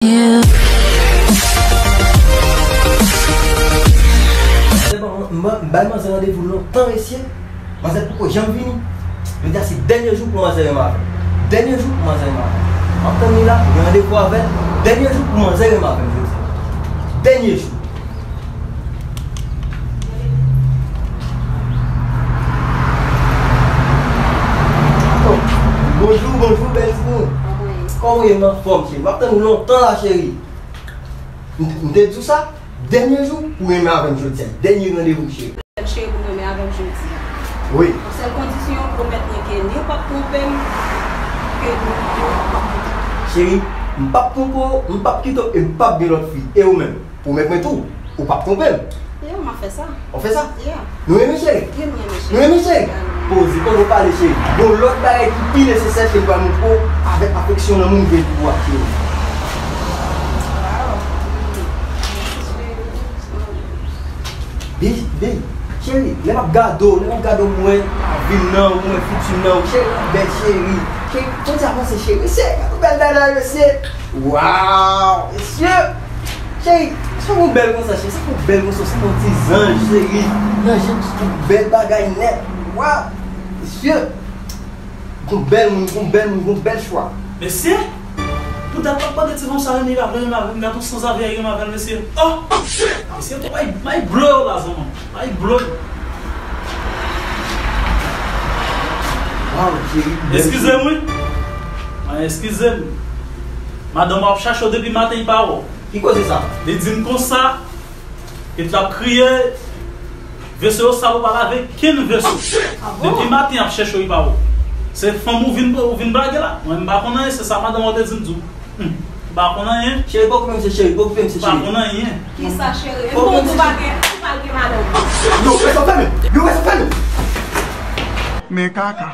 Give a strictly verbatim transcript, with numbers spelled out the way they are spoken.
M bay manzè randevou lontan, mesye. Manzè poko janm vini. Jodi a se dènye jou pou manzè renmen avè m. Dènye jou pou manzè renmen avè m. M ap tann li la, gen randevou avè l. Dènye jou pou manzè renmen avè m jodi a. Dènye jou. Bonjou, bonjou, bèl timoun. Kòman w ye? Kòman w ye? M anfòm, cheri. M ap tann ou lontan la, cheri. M, m te di w sa, dènye jou pou renmen avè m jodi a. Dènye randevou, cheri. Cheri, pou renmen avè m jodi a. Wi. Yon sèl kondisyon, pwomèt mwen ke ni w p ap twonpe m, ke ni w p ap kite m. Cheri, m p ap twonpe w, m p ap kite w, e m p ap gen lòt fi. E ou menm? Pwomèt mwen tou, ou p ap twonpe m. Yo, m ap fè sa. W ap fè sa? Yeah. Nou renmen, cheri? Wi, m renmen, cheri. Nou renmen, cheri? Yeah. Poze, poze w pale, cheri. Gon lòt bagay ki pi nesesè, cheri, m pral montre w avèk afeksyon nan moun gen pou w ak cheri. Wow. Bi, bi, cheri, lè m ap gade w, lè m ap gade w, m wè lavi m nan, m wè fiti m nan, cheri, w bèl, cheri. Cheri, jodi a avanse, cheri, mesye, gade w bèl bagay, mesye. Wow, mesye. Cheri, sa fè w bèl konsa, cheri? Sa fè w bèl konsa? Sa fè w ti zanj, cheri. Nan je m, sa fè w bèl bagay nèt. Waw! Mesye! Gon bèl moun, gon bèl moun, gon bèl chwa. Mesye! Pou dat w ap mande ti fanm sa renmen avè l, renmen avè l, gade yon sanzave renmen avè l, mesye. Oh! Mesye, to may, may blow la, zanmi. May blow. Waw, cheri, bèl. Eskize m, wi. Mwen, eskize m. Madanm w ap chache w depi maten, li pa wè w. Ki koze sa? Li di m konsa, li t ap kriye, veso yo sal, ou pa lave kenn veso. Ah bon? Depi maten ap chèche w, li pa wè w. Se fanm ou vin, ou vin blage la. Mwen, m pa konn anyen, se sa madanm ou te di m di w. Hmm. M pa konn anyen. Cheri, pa okupe m, se cheri, pa okupe m, se cheri. M pa konn anyen. Kisa, cheri? M pa okupe m, se cheri. Ou pa gen, ou pa gen madanm. Yo, wè sa fè m! Yo, wè sa fè m! Men kaka.